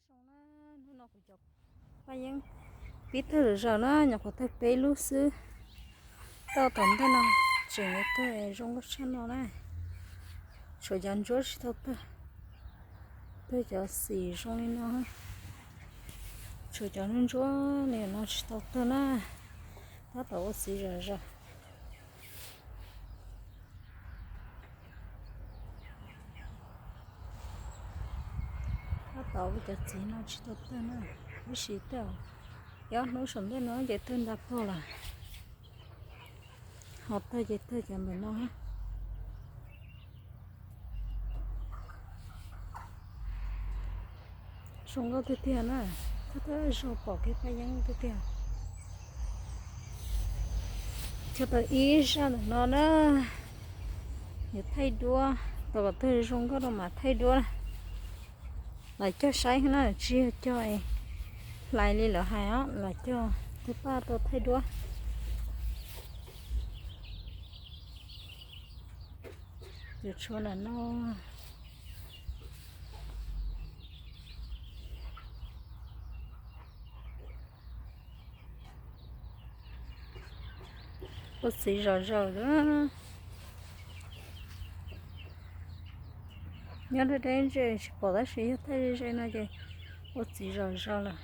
Zoo na, hnub no kuv cov paj yeeb pib tawg zom zaws na, nyuam qhuav tawg peb lub xwb. Tau tom ntej no tseem yuav tawg zoo nkauj tshaj no na. Tshuav cov ntsuab tsis tau tawg, tawg cov xim zoo li no. Tshuav cov ntsuab li no tsis tau tawg na, tab tom ua txiv zom zaws. Tab tom ua cov txiv no tsis tau tawg na, tab sis tawg, ob hnub saum ntej no ces tawg nta pog lawm. Ho tawg ces tawg cov ntawm no. Zoo nkauj tiag tiag na, thawj thawj zaug pom kiag paj yeeb tiag tiag. Cog tau ib zaj ntawm no na, yuav thaij duab, tau kom tawg zoo nkauj rau mam thaij duab. Lam cog saib na, tsis yog cog hlais li lawv hais os, lam cog tawg paj tau thaij duab. Yuav tshuav ntawm no. Ua txiv zom zaws lawm. Nyob deb deb ntse tsis pom tab sis yog thaij ze ze no ces ua txiv zom zaws lawm.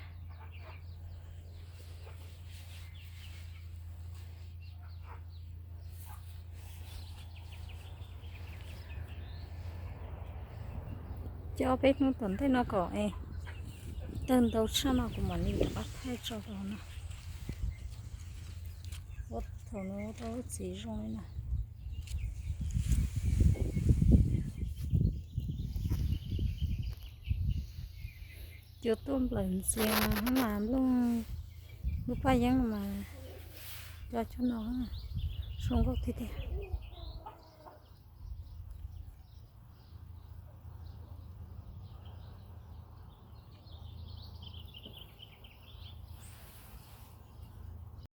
Coj peb hnub tom ntej no kom es tawg ntau tshaj no kuv mam li rov qab thaij tso rau no. Ua thaum no rau lub txiv zoo li no. Cua tuaj nplawm ntxias mas nplooj, lub paj yeeb mas cov cov no zoo nkauj tiag tiag.